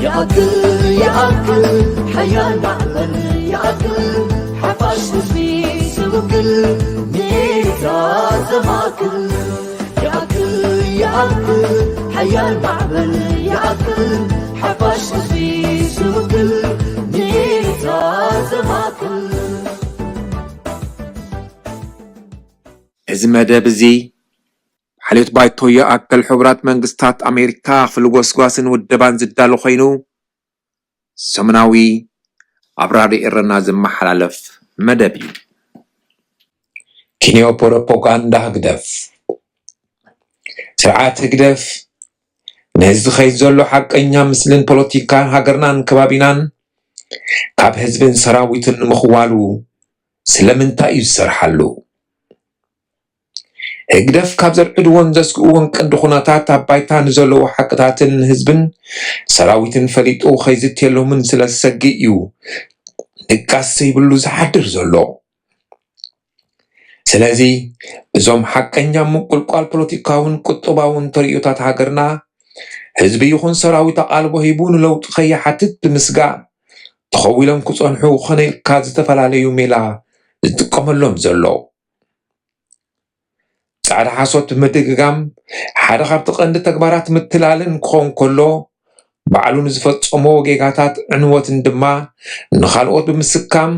ይኣክል ይኣክል ሓያል ማዕበል ይኣክል ሓፋሽ ህዝቢ ዝውክል ሜታ ዘማእክል ይኣክል ይኣክል ሓያል ማዕበል ይኣክል ሓፋሽ ህዝቢ ዝውክል ሜታ ዘማእክል። እዚ መደብ እዚ ብሓልዮት ባይቶ ይኣክል ሕቡራት መንግስታት ኣሜሪካ ክፍሊ ጎስጓስን ውደባን ዝዳሎ ኮይኑ ሰሙናዊ ኣብ ራድዮ ኤረና ዝመሓላለፍ መደብ እዩ። ኪንዮ ፕሮፓጋንዳ ህግደፍ። ስርዓት ህግደፍ ነዚ ዝኸይድ ዘሎ ሓቀኛ ምስልን ፖለቲካን ሃገርናን ከባቢናን ካብ ህዝብን ሰራዊትን ንምኽዋሉ ስለምንታይ እዩ ዝሰርሓሉ? ህግደፍ ካብ ዘርዕድዎን ዘስግእዎን ቀንዲ ኩነታት ኣብ ባይታ ንዘለዉ ሓቅታትን ንህዝብን ሰራዊትን ፈሊጡ ከይዝትየሎምን ስለ ዝሰግእ እዩ ድቃስ ዘይብሉ ዝሓድር ዘሎ። ስለዚ እዞም ሓቀኛ ምቁልቋል ፖለቲካውን ቁጠባውን ተርእዮታት ሃገርና ህዝቢ ይኹን ሰራዊት ኣቓልቦ ሂቡ ንለውጢ ከይሓትት ብምስጋእ ተኸዊሎም ክጸንሑ ኮነ ኢልካ ዝተፈላለዩ ሜላ ዝጥቀመሎም ዘሎ። ጻዕዳ ሓሶት ብምድግጋም ሓደ ካብቲ ቀንዲ ተግባራት ምትላልን ክኸውን ከሎ ባዕሉ ንዝፈጸሞ ጌጋታት ዕንወትን ድማ ንኻልኦት ብምስካም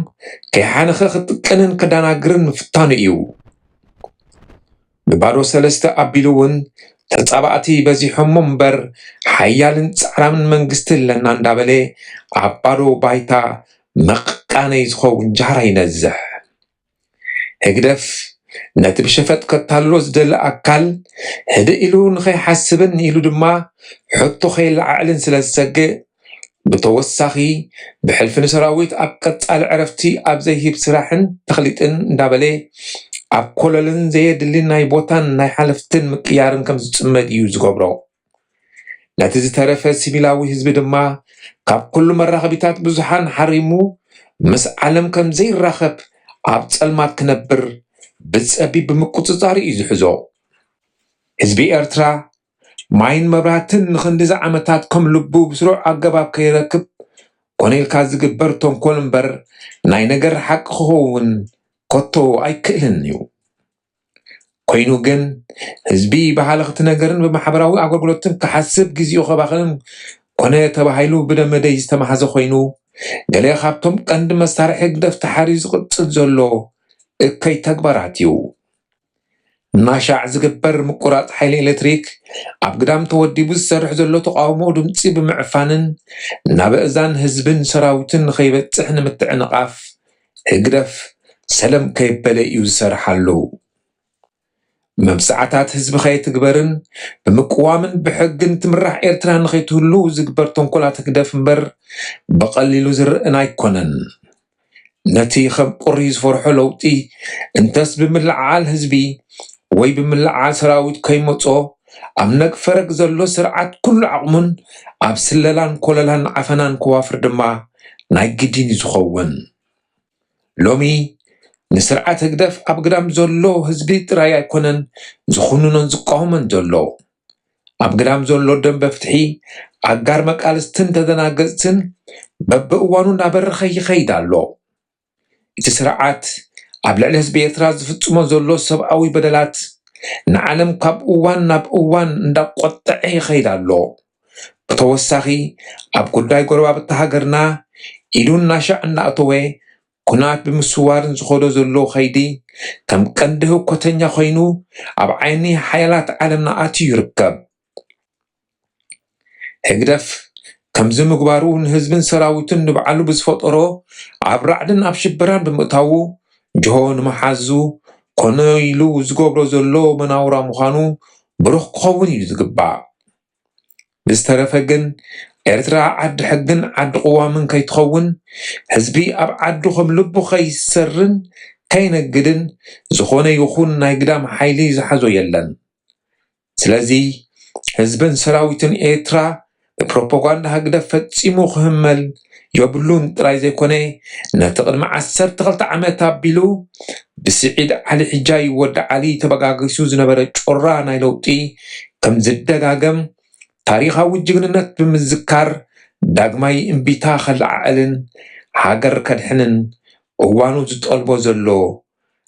ከይሓነኸ ክጥቀንን ከዳናግርን ምፍታኑ እዩ። ብባዶ ሰለስተ ኣቢሉ እውን ተጻባእቲ በዚሖሞ እምበር ሓያልን ጻዕራምን መንግስቲ ኣለና እንዳበለ ኣብ ባዶ ባይታ መቃነይ ዝኸውን ጃህራ ይነዝሕ። ህግደፍ ነቲ ብሸፈጥ ከታልሎ ዝደሊ ኣካል ህድእ ኢሉ ንኸይሓስብን ኢሉ ድማ ሕቶ ከየለዓዕልን ስለ ዝሰግእ ብተወሳኺ ብሕልፊ ንሰራዊት ኣብ ቀጻሊ ዕረፍቲ ኣብ ዘይህብ ስራሕን ተኽሊጥን እንዳበለ ኣብ ኮለልን ዘየድሊ ናይ ቦታን ናይ ሓለፍትን ምቅያርን ከም ዝጽመድ እዩ ዝገብሮ። ነቲ ዝተረፈ ሲቪላዊ ህዝቢ ድማ ካብ ኩሉ መራኸቢታት ብዙሓን ሓሪሙ ምስ ዓለም ከም ዘይራኸብ ኣብ ጸልማት ክነብር ብጸቢብ ብምቁጽጻሩ እዩ ዝሕዞ። ህዝቢ ኤርትራ ማይን መብራህትን ንኽንድዚ ዓመታት ከም ልቡ ብስሩዕ ኣገባብ ከይረክብ ኮነ ኢልካ ዝግበር ተንኮል እምበር ናይ ነገር ሓቂ ክኸውን ከቶ ኣይክእልን እዩ። ኮይኑ ግን ህዝቢ ብሃለኽቲ ነገርን ብማሕበራዊ ኣገልግሎትን ክሓስብ ግዜኡ ከባኽንን ኮነ ተባሂሉ ብደመደይ ዝተማህዘ ኮይኑ ገለ ካብቶም ቀንዲ መሳርሒ ህግደፍ ተሓርዩ ዝቕጽል ዘሎ እከይ ተግባራት እዩ። ናሻዕ ዝግበር ምቁራጽ ሓይሊ ኤሌክትሪክ ኣብ ግዳም ተወዲቡ ዝሰርሕ ዘሎ ተቓውሞ ድምጺ ብምዕፋንን ናብ ኣእዛን ህዝብን ሰራዊትን ንኸይበጽሕ ንምትዕንቓፍ ህግደፍ ሰለም ከይበለ እዩ ዝሰርሓሉ። መብጽዓታት ህዝቢ ከየትግበርን ብምቅዋምን ብሕግን ትምራሕ ኤርትራ ንኸይትህሉ ዝግበር ተንኮላት ህግደፍ እምበር ብቐሊሉ ዝረእን ኣይኮነን። ነቲ ከም ቁሪ ዝፈርሖ ለውጢ እንተስ ብምልዕዓል ህዝቢ ወይ ብምልዕዓል ሰራዊት ከይመጾ ኣብ ነግፈረግ ዘሎ ስርዓት ኩሉ ዓቕሙን ኣብ ስለላን ኮለላን ዓፈናን ክዋፍር ድማ ናይ ግድን እዩ ዝኸውን። ሎሚ ንስርዓት ህግደፍ ኣብ ግዳም ዘሎ ህዝቢ ጥራይ ኣይኮነን ዝኹንኖን ዝቃወሞን ዘሎ። ኣብ ግዳም ዘሎ ደንበ ፍትሒ ኣጋር መቃልስትን ተደናገጽትን በብእዋኑ እናበረኸ ይኸይድ ኣሎ። እቲ ስርዓት ኣብ ልዕሊ ህዝቢ ኤርትራ ዝፍጽሞ ዘሎ ሰብኣዊ በደላት ንዓለም ካብ እዋን ናብ እዋን እንዳቆጠዐ ይኸይድ ኣሎ። ብተወሳኺ ኣብ ጉዳይ ጎረባብቲ ሃገርና ኢዱ እናሻዕ እናእተወ ኩናት ብምስዋርን ዝኸዶ ዘሎ ኸይዲ ከም ቀንዲ ህውከተኛ ኮይኑ ኣብ ዓይኒ ሓያላት ዓለምና ኣትዩ ይርከብ። ህግደፍ ከምዚ ምግባሩ ንህዝብን ሰራዊቱን ንባዕሉ ብዝፈጠሮ ኣብ ራዕድን ኣብ ሽበራን ብምእታዉ ጅሆ ንምሓዙ ኮነ ኢሉ ዝገብሮ ዘሎ መናውራ ምዃኑ ብሩኽ ክኸውን እዩ ዝግባእ። ብዝተረፈ ግን ኤርትራ ዓዲ ሕግን ዓዲ ቅዋምን ከይትኸውን ህዝቢ ኣብ ዓዱ ከም ልቡ ከይሰርን ከይነግድን ዝኾነ ይኹን ናይ ግዳም ሓይሊ ዝሓዞ የለን። ስለዚ ህዝብን ሰራዊትን ኤርትራ ብፕሮፓጋንዳ ህግደፍ ፈጺሙ ክህመል የብሉን ጥራይ ዘይኮነ ነቲ ቅድሚ ዓሰርተ ክልተ ዓመት ኣቢሉ ብስዒድ ዓሊ ሕጃይ ወዲ ዓሊ ተበጋጊሱ ዝነበረ ጮራ ናይ ለውጢ ከም ዝደጋገም ታሪኻዊ ጅግንነት ብምዝካር ዳግማይ እምቢታ ከለዓዕልን ሃገር ከድሕንን እዋኑ ዝጠልቦ ዘሎ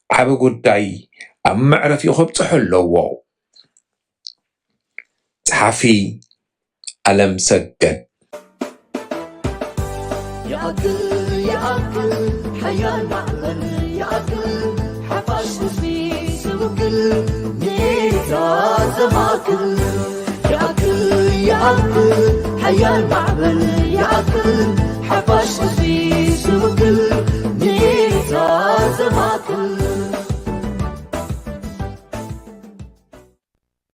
ዓቢ ጉዳይ ኣብ መዕረፊኡ ከብጽሖ ኣለዎ። ጸሓፊ ኣለም ሰገድ። ይኣክል ይኣክል ሓያል ማዕበል ይኣክል ሓፋሽ ህዝቢ ስውክል ንኤርትራ ዘማክል ይኣክል ይኣክል ሓያል ማዕበል ይኣክል ሓፋሽ ህዝቢ ስውክል ንኤርትራ ዘማክል